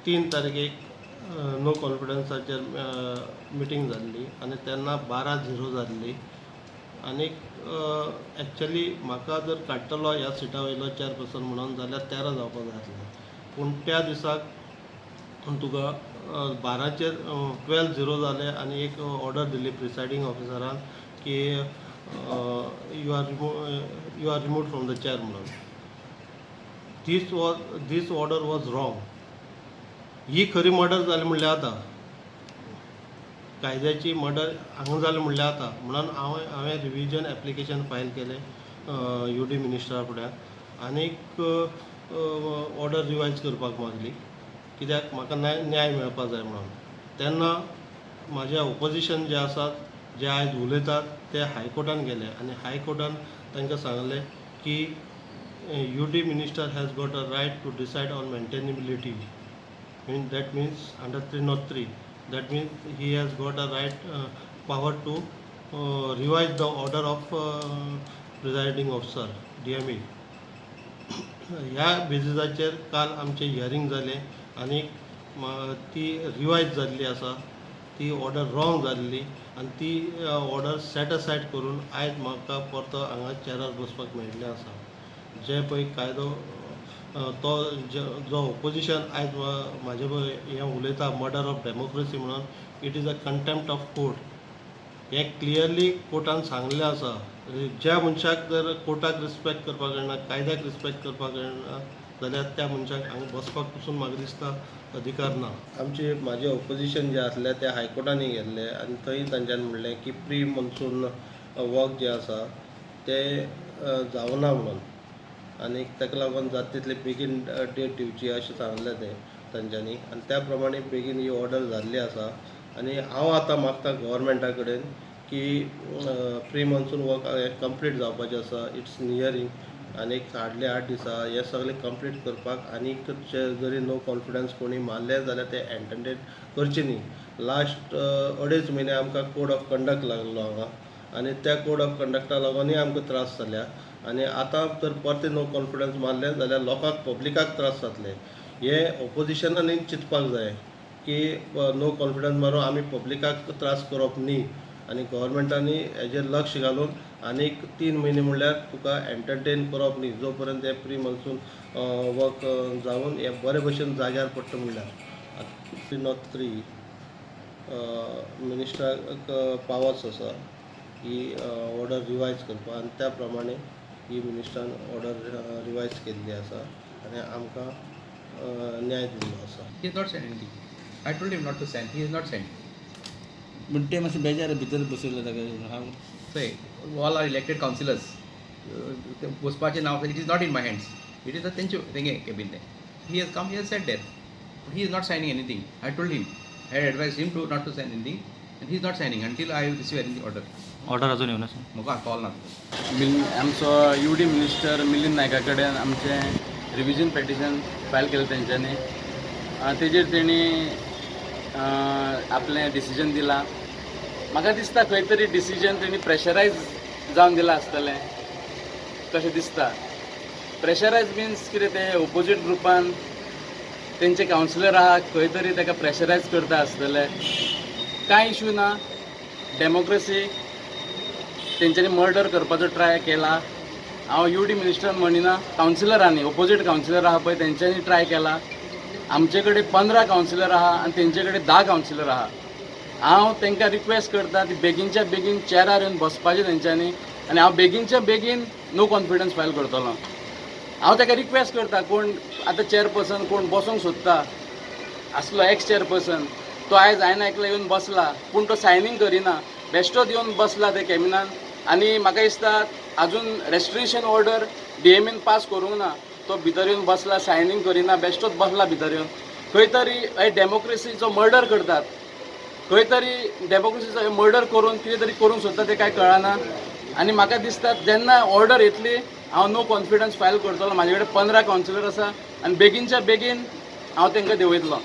3 तारखेक no कॉन्फिडन्साचेर meeting जाल्ली आनी तेन्ना 12-0 जाल्ली. आनीक एक्चुअली म्हाका जर काडटलो ह्या सिटा वयलो चेअरपर्सन म्हणून जाल्यार 13 जावपाक जाय आसलें, पूण त्या दिसाक तुका 12चेर 12-0 जाले आनी एक ऑर्डर दिली प्रिसायडींग ऑफिसरान की you are remove from the chair म्हणून. This order was wrong. ही खरी मर्डर जाली म्हणल्यार जाता, कायद्याची मर्डर हांगा जालें म्हणल्यार जाता. म्हणून हांवें रिविजन एप्लिकेशन फायल केलें यू डी मिनिस्टरा फुड्यान आनीक ऑर्डर रिवायज करपाक मागली, कित्याक म्हाका न्याय मेळपाक जाय म्हणून. तेन्ना म्हाजे ओपोजिशन जे आसात, जे आयज उलयतात, ते हायकोर्टान गेले आनी हायकोर्टान तांकां सांगलें की UD minister has got a right to decide on maintainability, mean that means under 303, that means he has got a right power to revise the order of presiding officer DME. ह्या बेजिसाचेर काल आमचें हियरींग जालें आनी ती revise जाल्ली आसा. ती order wrong जाल्ली आनी ती ऑर्डर सेट असायड करून आयज म्हाका परतो हांगा चेरार बसपाक मेळिल्लें आसा. जे पळय कायदो तो जो ओपोजिशन आयज म्हाजे पळय हें उलयता मर्डर ऑफ डेमोक्रेसी म्हणून, it is a contempt of court. हें क्लियरली कोर्टान सांगलें आसा. ज्या मनशाक जर कोर्टाक रिस्पेक्ट करपाक कळना, कायद्याक रिस्पेक्ट करपाक कळना, जाल्यार त्या मनशाक हांगा बसपाक पसून म्हाका दिसता अधिकार ना. आमचे म्हाजे ओपोजिशन जे आसले ते हायकोर्टांनी गेल्ले आनी थंय तांच्यांनी म्हणलें की प्री मॉन्सून वर्क जें आसा तें जावना म्हणून, आनी ताका लागून जाता तितले बेगीन डेट दिवची अशें सांगलें तें तांच्यांनी, आनी त्या प्रमाणे बेगीन ही ऑर्डर जाल्ली आसा. आनी हांव आतां मागता गव्हर्मेंटा कडेन की प्री मॉन्सून वर्क हें कंप्लीट जावपाचें आसा, it's नियरींग, आनी 8.5 दिसा हें सगळें कंप्लीट करपाक आनीक जरी नो कॉन्फिडन्स कोणी मारलें जाल्यार तें एंटरटेन करचें न्ही. लास्ट 2.5 म्हयने आमकां कोड ऑफ कंडक्ट लागलो हांगा आनी त्या कोड ऑफ कंडक्टा लागूनय आमकां त्रास जाल्या. आनी आतां जर परते नो कॉन्फिडन्स मारलें जाल्यार लोकांक, पब्लिकाक त्रास जातले. हें ओपोजिशनान चिंतपाक जाय की नो कॉन्फिडन्स मारून आमी पब्लिकाक त्रास करप न्ही, आनी गव्हर्मेंटांनी हेजेर लक्ष घालून आनीक 3 म्हयने म्हणल्यार तुका एंटरटेन करप न्ही, जो पर्यंत हें प्री मॉन्सून वर्क जावन हें बरे भशेन जाग्यार पडटा. म्हणल्यार 303 मिनिस्टराक पावर्स आसा ही ऑर्डर रिवायज करपाक, आनी त्या प्रमाणे ही मिनिस्टरान ऑर्डर रिवायज केल्ली आसा आनी आमकां न्याय दिल्लो आसा. He has not sent anything. I told him not to send. He has not sent. पूण ते मातशे बेजार भितर बसयले ताका हांव. So all are elected councillors. बसपाचें नांव, it is not in my hands. It is the तेंचे तेंगे cabin तें. He has come, he has sat there. But he is not signing anything. I told him. I had advised him to not to sign anything, and he is not signing until I receive any order. Order अजून येवना sir. म्हाका call ना. आमचो you D minister Milind नायका कडेन आमचें revision petition file केलें तेंच्यांनी. तेजेर तेणी आपलें डिसिजन दिलां. म्हाका दिसता खंय तरी डिसिजन तेणी प्रेशरायज जावन दिलां आसतलें कशें दिसता. प्रेशरायज मिन्स कितें, तें ओपोजीट ग्रुपान तेंचे कावन्सिलर आहा, खंय तरी ताका प्रेशरायज करता आसतले. कांय इशू ना. डेमोक्रेसी तेंच्यांनी मर्डर करपाचो ट्राय केला. हांव यू डी मिनिस्टर म्हणिना, कावन्सिलरांनी, ओपोजीट कावन्सिलर आहा पळय, तेंच्यांनी ट्राय केला. आमचे कडेन 15 कावन्सिलर आहा आनी तेंचे कडेन 10 कावन्सिलर आहा. हांव तांकां रिक्वेस्ट करता ती बेगीनच्या बेगीन चेरार येवन बसपाचें तेंच्यांनी, आनी हांव बेगीनच्या बेगीन नो कॉन्फिडन्स फायल करतलो. हांव ताका रिक्वेस्ट करता, कोण आतां चेअरपर्सन कोण बसोंक सोदता आसलो एक्स चेअरपर्सन, तो आयज हांवें एकलो येवन बसला, पूण तो सायनींग करिना, बेश्टोच येवन बसला ते कॅबिनान. आनी म्हाका दिसता अजून रेस्ट्रिक्शन ऑर्डर डीएमएन पास करूंक ना. तो भितर येवन बसला, सायनींग करिना, बेश्टोच बसला भितर येवन. खंय तरी हे डेमोक्रेसीचो मर्डर करतात, खंय तरी डेमोक्रेसीचो मर्डर करून कितें तरी करूंक सोदता तें कांय कळना. आनी म्हाका दिसता जेन्ना ऑर्डर येतली हांव नो कॉन्फिडन्स फायल करतलो. म्हाजे कडेन 15 कावन्सिलर आसा आनी बेगीनच्या बेगीन हांव तांकां देंवयतलो.